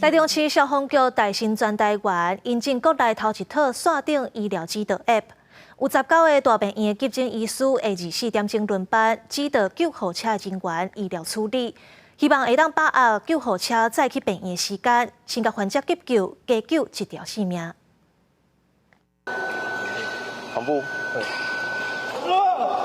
台中市消防局大新專台員引進國內頭一套線頂醫療指導 App，有19個大病院的急診醫師會24點鐘輪班指導救護車的人員醫療處理，希望會當把握救護車載去病院的時間，先共患者急救，加救一條性命。同步。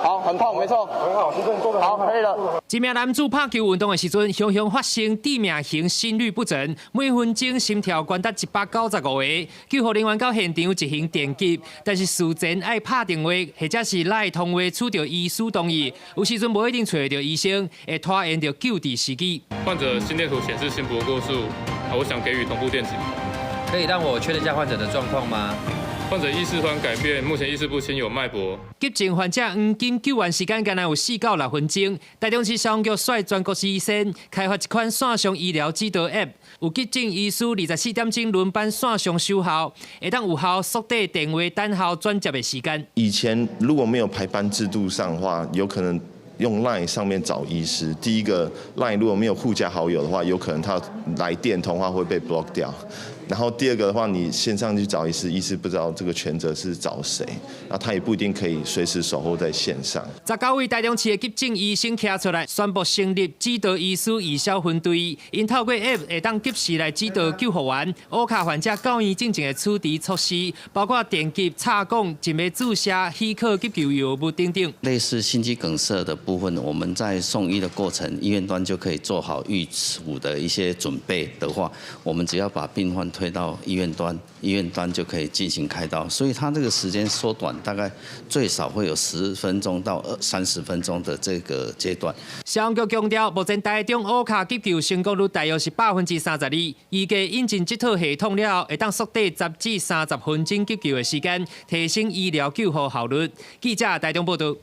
好，很痛，沒錯，很好，先生做得好，可以了。一名男子拍球運動的時陣，雄雄發生致命型心律不整，每分鐘心跳懸達195個。救護人員到現場進行電擊，但是事前愛拍電話或者是 LINE 通話取著醫師同意，有時陣無一定揣著醫生，會拖延著救治時機。患者心電圖顯示心搏過速，我想給予同步電擊。可以讓我確認一下患者的狀況嗎？患者意識突然改變，目前意識不清，有脈搏。急症患者黃金救援時間干焦有4到6分鐘。台中市消防局率全國醫生開發一款線上醫療指導 App，有急診醫師24點鐘輪班線上守候，會當有效縮短電話等候轉接的時間。以前如果沒有排班制度上的話，有可能用 LINE 上面找醫師。第一個 LINE 如果沒有互加好友的話，有可能他來電通話會被 block 掉。然後第二個的話，你線上去找醫師，醫師不知道這個權責是找誰，那他也不一定可以隨時守候在線上。19位台中市的急診醫生站出來，宣布成立指導醫師義消分隊，𪜶透過 App 會當及時來指導救護員、烏卡患者到院進前的處置措施，包括電擊、插管、靜脈注射、許可急救藥物等等。類似心肌梗塞的部分，我們在送醫的過程，醫院端就可以做好預處的一些準備的話，我們只要把病患推到醫院端，醫院端就可以進行開刀，所以它這個時間縮短，大概最少會有10分鐘到二三十分鐘的這個階段。消防局強調，目前台中烏卡急救成功率大約是32%，預計引進這套系統了後，會當縮短10至30分鐘急救的時間，提升醫療救護效率。記者台中報道。